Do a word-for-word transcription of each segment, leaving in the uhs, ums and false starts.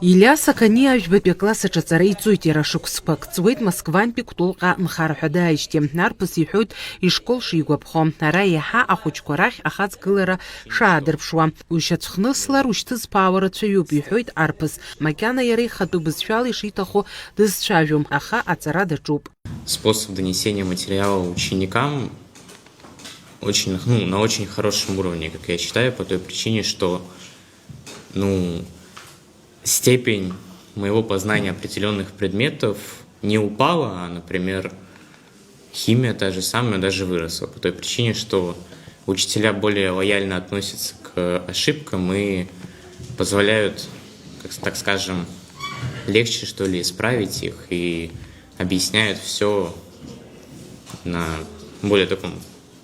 Илиас Аканиа жәбатәи акласс аҿы аҵара иҵоит, иара шықәсқәак ҵуеит Москвантәи Кәтолҟа нхарҳәа дааижьҭеи. Арԥыс иҳәоит ишкол шигәаԥхо. Ара еиҳа ахәыҷқәа рахь ахаҵгылара шаадырԥшуа. Ушьацәхныслар, ушьҭызԥаауа рацәаҩуп, иҳәоит арԥыс. Макьана иара ихатәы бызшәала ишиҭаху дызцәажәом, аха аҵара даҿуп. Способ донесения материала ученикам очень, ну, на очень хорошем уровне, как я считаю, по той причине, что, ну, степень моего познания определённых предметов не упала, а, например, химия та же самая даже выросла, по той причине, что учителя более лояльно относятся к ошибкам и позволяют, как, так скажем, легче, что ли, исправить их и объясняют всё на более таком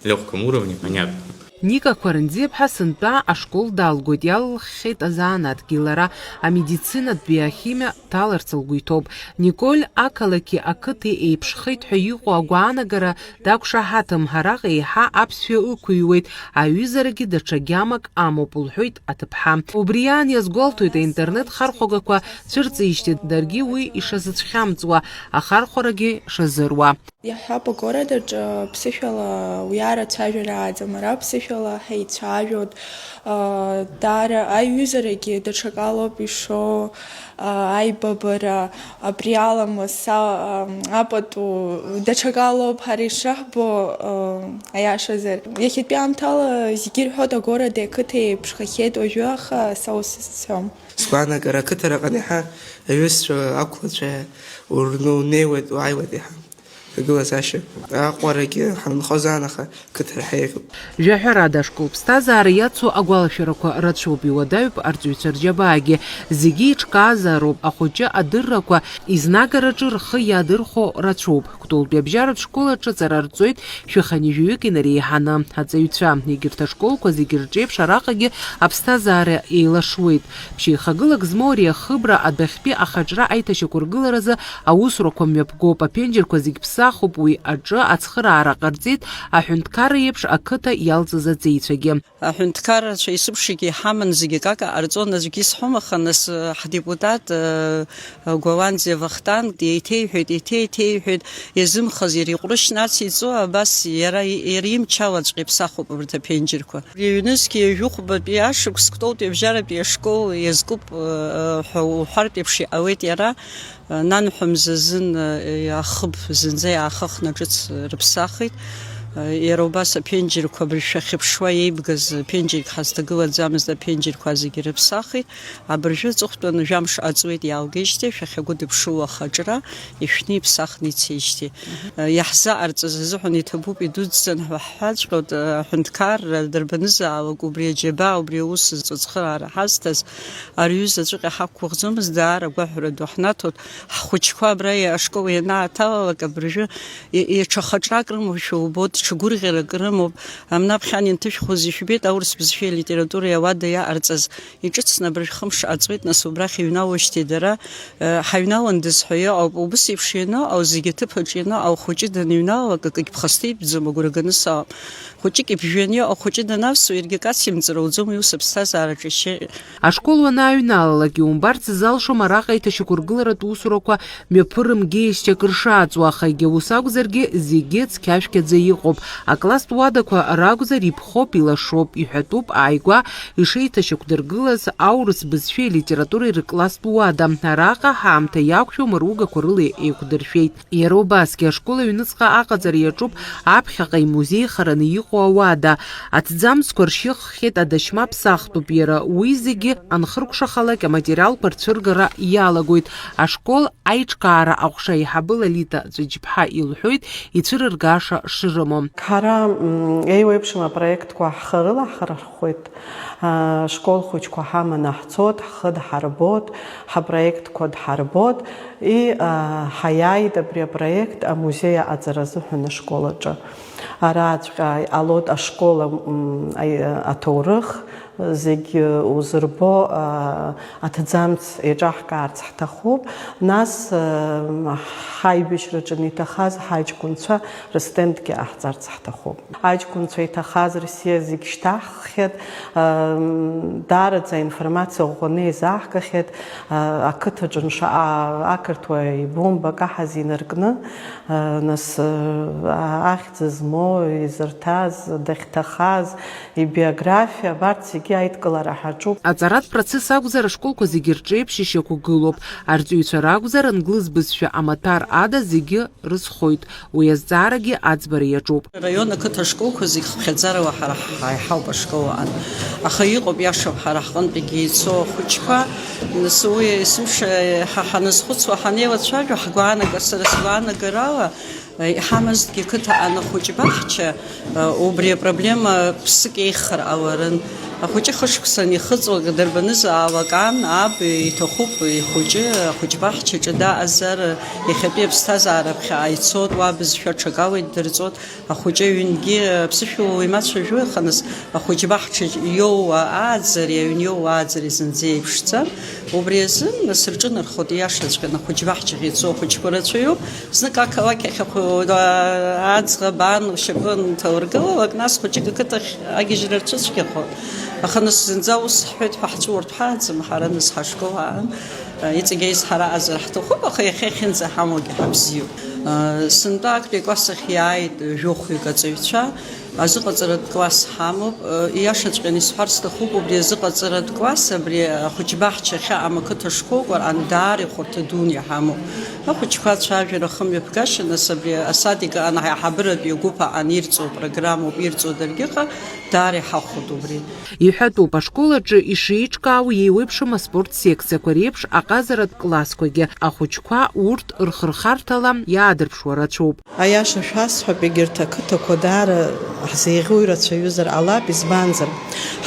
лёгком уровне, понятно. Ника Қәарандиаԥҳа сынтәа ашкол далгоит, иалылххьеит азанааҭгьы лара, амедицинатәи ахимиа дҭаларц лгәы иҭоуп. Николь ақалақьи ақыҭеи еиԥшхеит ҳәа иҟоу агәаанагара дақәшаҳаҭым, араҟа еиҳа аԥсшәа ықәыҩуеит, аҩызарагьы даҽа гьамак амоуп, лҳәоит аҭыԥҳа. Убри аан иазгәалҭоит аинтернет хархәагақәа цәырҵижьҭеи даргьы уи ишазыцәхьамҵуа, ахархәарагьы шазыруа. Иаҳҳәап, агорадаҿ, а, ԥсышәала уиара ацәажәара ааӡам, ара ԥсышәала ҳаицәажәоит, а, даара аиҩызарагьы даҽакалоуп ишоу, а, аибабара, абри аламыс, а, а, апату даҽакалоуп ҳара ишаҳбо, а, аиашазы. Иахьатәи аамҭала зегьы ирҳәоит, агоради ақыҭеи еиԥшхахьеит уажәы, аха са ус сҳәом. Сгәаанагара, ақыҭараҟны иаҳа аҩызцәа ақәлацәа урны унеиуеит, уааиуеит иаҳа. Аҭагылазаашьа аҟәарагьы ҳанынхоз аан, аха қыҭа ҳаиӷьуп. Жәаҳәарада, ашкол ԥсҭазаара иацу агәалашәарақәа рацәоуп, иуадаҩуп арҵаҩцәа рџьабаагьы. Зегьы иҿкаазаароуп, ахәыҷы адыррақәа изнагараҿы рхы иадырхәо рацәоуп. Кәтолтәи абжьаратә школ аҿы аҵара рҵоит шәаханижәаҩык инареиҳаны аҵаҩцәа. Егьырҭ ашколқәа зегьы рҿеиԥш араҟагьы аԥсҭазаара еилашуеит. Ԥшьеихагылак змоу ари ахыбра адәахьтәи ахаҿра аиҭашьақәыргыларазы аусурақәа мҩаԥгоуп, аԥенџьырқәа зегь ԥсахуп, уи аҿы ацхыраара ҟарҵеит аҳәынҭқарра еиԥш ақыҭа иалҵыз аҵеицәагьы. Аҳәынҭқаррацәа есыԥшагьы иҳаман, зегьы акака ҟарҵон, аӡәгьы исҳәом, аха нас, ҳдепутат, Гәаланӡиа Вахтанг еиҭеиҳәеит, еиҭеиҭеиҳәеит, иазымхаз иара иҟәрышь нациҵо, абас иара, иара имчалаҵәҟьа иԥсахуп абарҭ аԥенџьырқәа. Ҩнызқьи ҩажәихәбатәи ашықәс Кәтолтәи абжьаратәи ашкол иазкуп, ҳәа уҳәартә еиԥш иҟалеит иара. Нанҳәа мзазын, ахыб зынӡа иаахыхны ҿыц рыԥсахит. Иара убас аԥенџьырқәа абыржә шәахьыԥшуа еибгаз ԥенџьырк ҳазҭагылаӡамызт, аԥенџьырқәа зегьы рыԥсахит. Абыржәы аҵыхәтәан жәамш ҟаҵуеит иаалгеижьҭеи, шәахьагәыдыԥшыло ахаҿра ишәны иԥсахны ицеижьҭеи. Иаҳзаҟарҵаз азыҳәан иҭабуп, идуӡӡан ҳәа ҳҳәаҵәҟьоит, аҳәынҭқарра дарбанызаалак убри аџьабаа, убри аус зыцхыраара ҳазҭаз, ари ҩызаҵәҟьа ҳақәгәыӷӡомызт, даара агәаҳәара ду ҳнаҭоит. Ҳхәыҷқәа абра ашкол ианааҭалалак, абыржәы и-, иҽа хаҿрак рымоушәа убоит, ҽа гәырӷьарак рымоуп. Амнаԥхьан инҭышәхуаз ишәбеит, аурыс бызшәеи алитературеи ауада иаҟарҵаз. Иҿыцны абыржә хымш ҟаҵуеит, нас убрахь иҩналоижьҭеи дара, э, ҳаҩналандаз ҳәа иҟоуп. Убыс еиԥш ианыҟоу, зегьы аҭыԥ аҿы ианыҟоу, ахәыҷы даныҩналалак, акгьы ԥхасҭеибӡом, агәра ганы сыҟоуп. Хәыҷык ибжәаны иҟоу ахәыҷы данавсуа, иаргьы акацимҵар ауӡом, уи ус аԥсҭазаараҿы ишьа-. Ашкол уанааҩналалак, иумбарц залшом араҟа аиҭашьақәыргыларатә усурақәа мҩаԥырымгеижьҭеи акыр шааҵуа, аха егьа ус акәзаргьы, зегьы цқьа-шәқьаӡа иҟоуп. Акласстә уадақәа ракәзар, иԥхоуп, илашоуп, иҳәатәуп ааигәа ишеиҭашьақәдыргылаз аурыс бызшәеи литературеи рыкласстә уада. Араҟа ҳаамҭа иақәшәо мыругақәа рыла еиқәдыршәеит. Иара убасгьы ашкол аҩныҵҟа аҟаҵара иаҿуп аԥхьаҟа имузеихараны иҟоу ауада. Аҭӡамцқәа ршьыххьеит, адашьма ԥсахтәуп иара. Уи зегьы анхыркәшахалак, аматериалқәа рцәыргара иалагоит. Ашкол аиҿкаара аҟәша аиҳабы Лолита Ҵәыџьԥҳа илҳәоит ицәырыргаша шрымоу. Ҳара, м, еиуеиԥшым апроектқәа ҳхы рылаҳхархоит. Ашкол хәыҷқәа ҳаманы ҳцоит, ҳхы дҳарбоит, ҳапроектқәа дҳарбоит. И, а, ҳаиааит абри апроект амузеи аҟаҵара азыҳәан ашкол аҿы. Араҵәҟьа иҟалоит ашкол, м, аи-, аҭоурых, Зегь узырбо, а, аҭӡамц еиҿаҳкаарц ҳҭахуп. Нас, а, ҳаибашьраҿы иҭахаз ҳаҷкәынцәа рыстендгьы ҟаҳҵарц ҳҭахуп. Аҷкәынцәа иҭахаз рсиа зегь шьҭаҳххьеит, а, даараӡа аинформациа ӷәӷәаны еизаҳгахьеит, а, ақыҭаҿы нша-, а, ақырҭуа ибомба каҳаз инаркны, а, нас, а, ахьӡ змоу, изырҭаз, дахьҭахаз, ибиографиа, абарҭ зегьы аидкылара ҳаҿуп. Аҵаратә процесс акәзар, ашколқәа зегьы рҿы еиԥш ишьақәгылоуп. Арҵаҩцәа ракәзар, англыз бызшәа амаҭәар ада зегьы рызхоит. Уи азҵаарагьы аӡбара иаҿуп. Араион ақыҭа ашколқәа зегь хыԥхьаӡарала ҳара ҳаиҳауп ашкол аан. Аха иҟоуп, иашоуп, ҳара ҳҟынтәигьы ицо ахәыҷқәа. Нас уи есымша ҳа ҳаназхәыцуа, ҳанеилацәажәо, ҳгәаанага-, сара сгәаанагарала, иҳамазҭгьы қыҭа аан ахәыҷ баҳча, убри апроблема ԥсык еиӷьхар ҟаларын. Ахәыҷы хышықәса анихыҵуа, дырбанызаалак ан, аб иҭахуп ихәыҷы ахәыҷ баҳчаҿы даҟазар, иахьатәи аԥсҭазаара ԥхьаҟа ицоит, уа бызшәа аҽакала иддырҵоит. Ахәыҷы аҩнгьы аԥсышәала уимацәажәо, аха нас ахәыҷ баҳча иоуа ааӡареи аҩн иоуа ааӡареи зынӡа еиԥшӡам. Убри азы нас рҿынархоит, ииашаҵәҟьаны, ахәыҷ баҳчахь ицо ахәыҷқәа рацәаҩуп. Знык ақалақь ахь ахәы-, аӡӷаб ан лшьапы анҭалыргылалак, нас хәыҷык ақыҭахь агьежьра рцәыцәгьахоит. Аха нас зынӡа ус ҳҳәеит ҳәа ҳҵәыуартә ҳааӡам, ҳара нас ҳашкол аан, иҵегь аизҳара аҟазар ҳҭахуп, аха иахьа иахьынӡаҳамоугьы ҳабзиоуп. Сынтәа актәи акласс ахь иааит жәохәҩык аҵаҩцәа. Азыҟаҵаратә класс ҳамоуп. Ииашаҵәҟьаны исҳәар сҭахуп, убри азыҟаҵаратә класс, абри ахәыҷбаҳча ахьаҟам ақыҭа школқәа рҟны даара ихәарҭа дуны иҳамоуп. Ахәыҷқәа ацәажәара, ахымҩаԥгашьа, нас абри асадик аҟны аиҳабыратәи агәыԥ аҟны ирҵоу программоуп, ирҵоу даргьы ыҟа, даара иҳахәоит убри. Иҳәатәуп, ашкол аҿы ишеиҿкаау еиуеиԥшым аспорт секциақәа реиԥш аҟазаратә классқәагьы, ахәыҷқәа урҭ рхырхарҭала иаадырԥшуа рацәоуп. Аиаша шәасҳәап, егьырҭ ақыҭақәа даара ҳзеиӷьу ирацәаҩызар ҟалап, избанзар,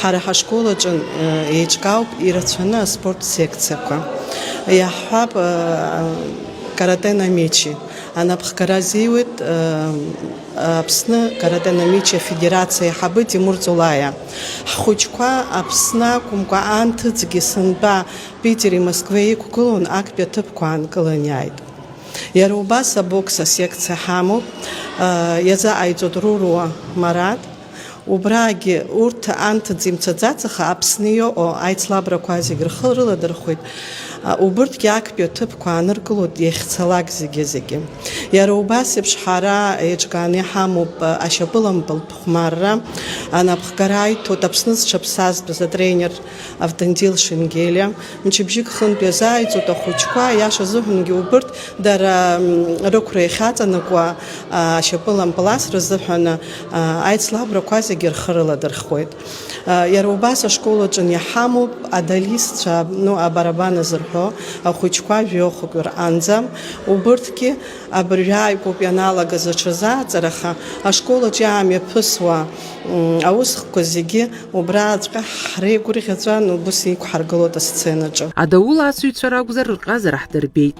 ҳара ҳашкол аҿы, э, еиҿкаауп ирацәаны аспорт секциақәа. Иаҳҳәап, э, каратэ на мечи анапхгара азиуеит, э, Аԥсны каратэ на мечи афедерациа аиҳабы Тимур Ҵулаиа. Ҳхәыҷқәа Аԥсны акәымкәа, анҭыҵгьы сынтәа Питери Москвеи иқәгылон, актәи аҭыԥқәа аанкылан иааит. Иара убас абокс асекциа ҳамоуп, а, иазааиҵоит Руруа Марат. Убрагьы урҭ анҭыҵ имцаӡац, аха Аԥсны иҟоу аицлабрақәа зегь рхы рыладырхәеит. А, убырҭгьы актәи аҭыԥқәа ааныркылоит иахьцалак зегьы-зегьы. Иара убас еиԥш ҳара еиҿкааны иҳамоуп, а, ашьапылампылтә хәмарра, анапхгара аиҭоит Аԥсны зҽаԥсазтәыз атренер Автандил Шенгелиа. Мчыбжьык хынтә иазааиҵоит ахәыҷқәа, аиаша азыҳәангьы убырҭ дара, м, рықәра иахьаҵанакуа, а, ашьапылампылас рзыҳәан, а, аицлабрақәа зегьы рхы рыладырхуеит. А, иара убас ашкол аҿы иҳамоуп адалистцәа, ну, абарабан азырҳәо, ахәыҷқәа жәохәҩык рҟанӡа. Убырҭгьы абыржәы ааигәоуп ианалагаз аҽазааӡара, аха ашкол аҿы иаамҩаԥысуа, м, аусхкқәа зегьы убраҵәҟьа ҳреигәырӷьаҵәа, ну, убыс иқәҳаргылоит асценаҿы. Адаула асыҩцәа ракәзар, рҟазара ҳдырбеит.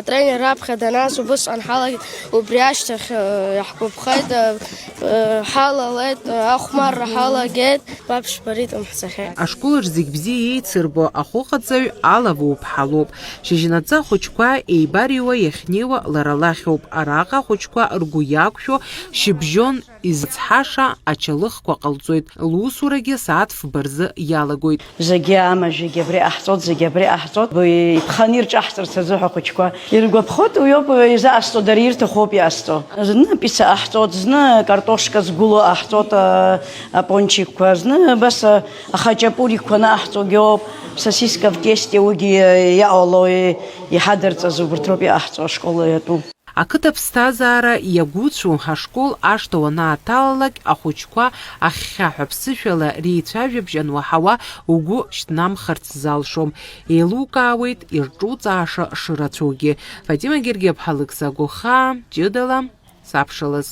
Атренер раԥхьа данааз убысҟан ҳалагеит, убри ашьҭахь, э, иаҳгәаԥхеит, э, э, ҳалалеит, э, ахәмарра ҳалагеит, мап ԥшьба ритм ҳцахьеит. Ашкол аҿы зегь бзиа еицырбо ахәыҟаҵаҩ Алава уԥҳа лоуп. Шьыжьнаҵы ахәыҷқәа еибарыҩуа иахьнеиуа лара лахьоуп. Араҟа ахәыҷқәа ргәы иақәшәо шьыбжьон изыцҳаша ачалыхқәа ҟалҵоит. Лусурагьы сааҭ фба рзы иалагоит. Зегьы амажәагьы абри ҟаҳҵоит, зегьы абри ҟаҳҵоит. Б-, иԥханы ирҿаҳҵарц азы ҳәа ахәыҷқәа иргәаԥхоит, уи ауп изыҟасҵо, дара ирҭаху ауп иҟасҵо. Зны апицца ҟаҳҵоит, зны акартошка згәылоу ҟаҳҵоит, а, апончикқәа, зны абас, а, ахачапуриқәа анаҟаҳҵогьы ауп, сосиска в тесте, уигьы иаҟало, и-, иҳадырҵаз убырҭ роуп иҟаҳҵо ашкол иатәу. Ақыҭа ԥсҭазаара иагәыцәу ашкол ашҭа уанааҭалалак, ахәыҷқәа ахьхьаҳәа ԥсышәала реицәажәабжь ануаҳауа угәы шьҭнамхырц залшом. Еилукаауеит ирҿуҵааша шырацәоугьы. Фатима Гергиаԥҳа, Алықьса Гохаа, ҷыдала сабшалаз.